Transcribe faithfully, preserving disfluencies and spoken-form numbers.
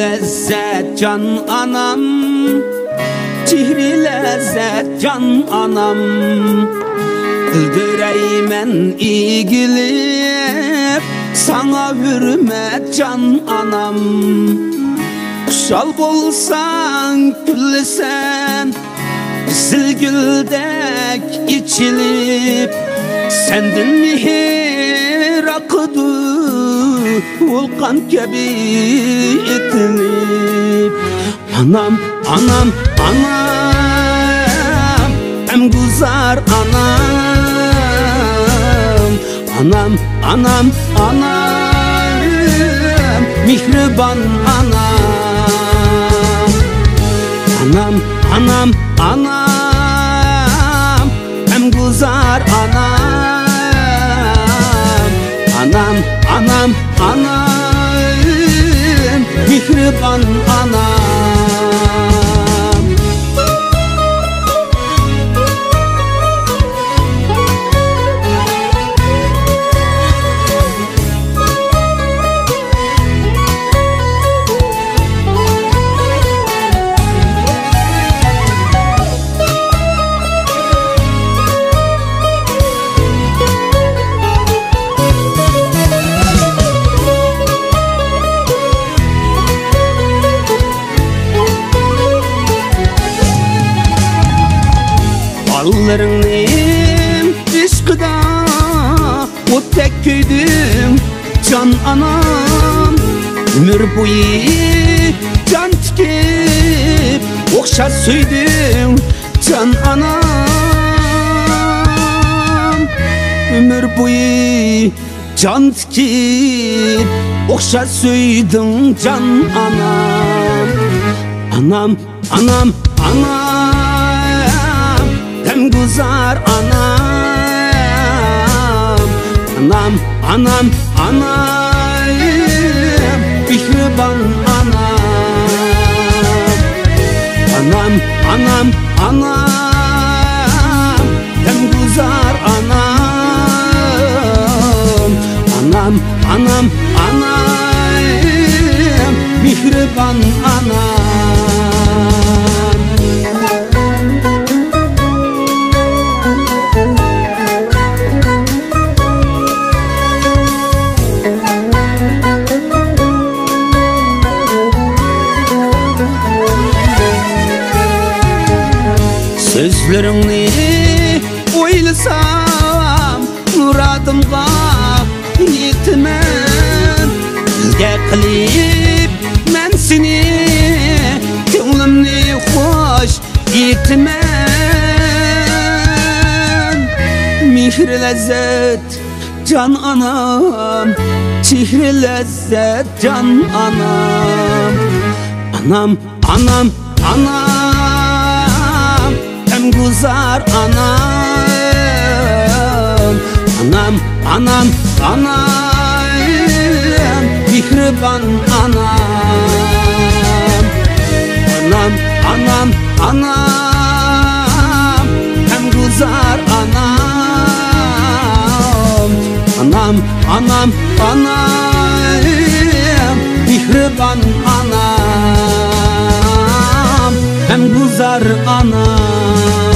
لەززەت جان ئانام، چېھرى لەززەت جان ئانام. بىلدۈرەيمەن ئېگىلىپ ساڭا ھۆرمەت جان ئانام. خۇشال بولساڭ كۈلىسەن، قىزىل گۈلدەك ئېچىلىپ، سەندىن مېھىر ئاقىدۇ ۋۇلقان كەبى ئېتىلىپ. ئانام، ئانام، ئانام، غەمگۇزار ئانام. ئانام، ئانام، ئانام، مېھرىبان ئانام. ئانام، ئانام، ئانام، غەمگۇزار ئانام. ئانام، ئانام، ئانام، مېھرىبان ئانام. بالىلىرىڭنى ئىشقىدا ئوتتەك كۆيدۈڭ جان ئانام. ئۆمۈر بويى جان تىكىپ ئوخشاش سۆيدۈڭ جان ئانام. ئۆمۈر بويى جان تىكىپ ئوخشاش سۆيدۈڭ جان ئانام. ئانام، ئانام، ئانام، غەمگۇزار ئانام. ئانام، ئانام، ئانام، مېھرىبان ئانام. ئانام، ئانام، ئانام، غەمگۇزار ئانام. ئانام، ئانام، ئانام، مېھرىبان ئانام. سۆزلىرىڭنى ئويلىسام، مۇرادىمغا يېتىمەن. بىلگە قىلىپ مەن سېنى، كۆڭلۈمنى خۇش ئېتىمەن. مېھرى لەززەت جان ئانام، چېھرى لەززەت جان ئانام. ئانام، ئانام، ئانام، غەمگۇزار ئانام. ئانام، ئانام، ئانام، مېھرىبان ئانام. ئانام، ئانام، ئانام، غەمگۇزار ئانام. ئانام، ئانام، ئانام، مېھرىبان ئانام، غەمگۇزار ئانام.